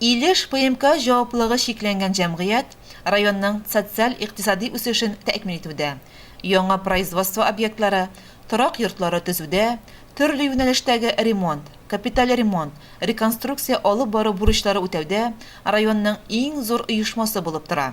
Илеш ПМК җаваплылыгы чикләнгән җәмгыять районның социаль-икътисади үсешен тәэмин итүдә, яңа производство объектлары, торак йортлары төзүдә, төрле юнәлештәге ремонт, капиталь ремонт, реконструкция алып бару бурычлары үтәүдә районның иң зур оешмасы булып тора.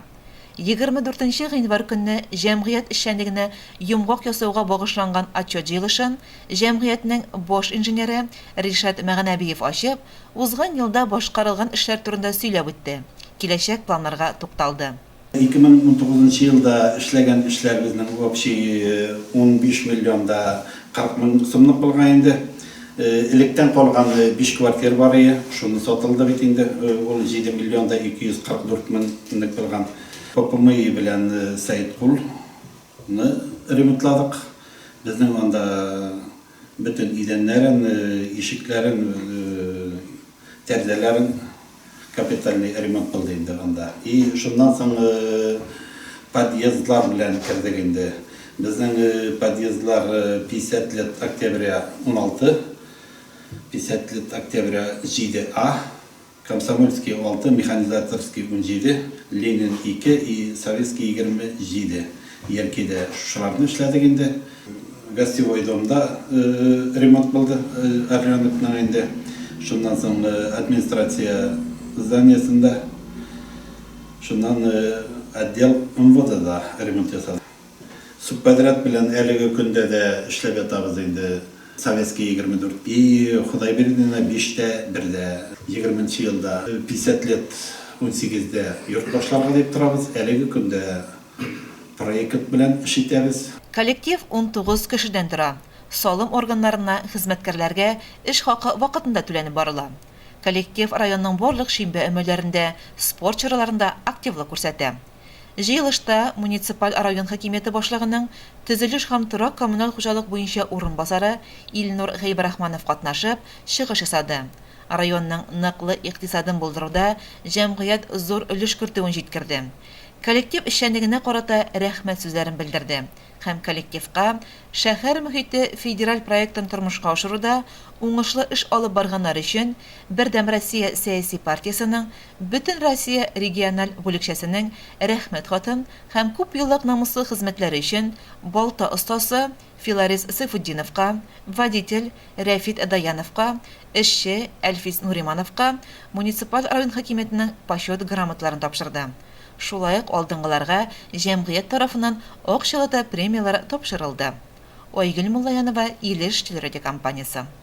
24 нче гыйнвар көнне җәмгыять эшчәнлегенә йомгак ясауга багышланган отчет җыелышын җәмгыятьнең баш инженеры Ришат Мәгънәбиев ачып, узган елда башкарылган эшләр турында сөйләп үтте, киләчәк планнарга тукталды. 2019 нчы елда эшләгән эшләребезнең общий 15 миллион да 40 мең сумлык булган инде. Электән калган биш квартир бар ие, шуны сатылды бит инде, ул 7 миллион да 244 меңлек булган. ППМИ белән Сәеткул ны ремонтладык. Безнең анда бөтен идәннәрен, ишекләрен, тәрәзәләрен капитальный ремонт булды инде анда. И шуннан соң подъездлар белән кердек инде. Безнең подъездлар 50 лет октября 16, 50 лет октября 7 А, Комсомольский 6, Механизаторский 17, Ленин 2 и Советский 27. Яркәйдә шушыларны эшләдек инде. Гостевой домда ремонт булды Орленокның инде. Шуннан соң администрация зданиесендә, шуннан отдел МВДда ремонт ясадык. Субподряд белән әлеге көндә дә эшләп ятабыз инде. Советский 24 и Худайбердина 5 тә 1 дә. Егерменче елда 50 лет унсигездә йорт башларга дип торабыз. Әлеге көндә проект белән эш итәбез. Коллектив 19 кешедән тора. Салым органнарына хезмәткәрләргә эш хакы вакытында түләнеп барыла. Коллектив районның барлык шимбә өмәләрендә, спорт чараларында активлык күрсәтә. Җыелышта муниципаль район хакимияте башлыгының төзелеш һәм торак-коммуналь хуҗалык буенча урынбасары Илнур Гыйбрахманов катнашып, чыгыш ясады. Районның ныклы икътисадын булдыруда җәмгыять зур өлеш кертүен җиткерде. Коллектив эшчәнлегенә карата рәхмәт сүзләрен белдерде һәм коллективка Шәһәр мохите федераль проектын тормышка ашыруда уңышлы эш алып барганнар өчен Бердәм Россия сәяси партиясенең Бөтенроссия региональ бүлекчәсенең Рәхмәт хатын һәм күпьеллык намуслы хезмәтләре өчен балта остасы Филарис Сәйфутдиновка, водитель Рәфит Даяновка, эшче Әлфис Нуримановка муниципаль район хакимиятенең Почет грамоталарын тапшырды. Шулай ук алдынгыларга җәмгыять тарафыннан акчалата премияләр тапшырылды. Айгөл Муллаянова, Илеш телерадиокомпаниясе.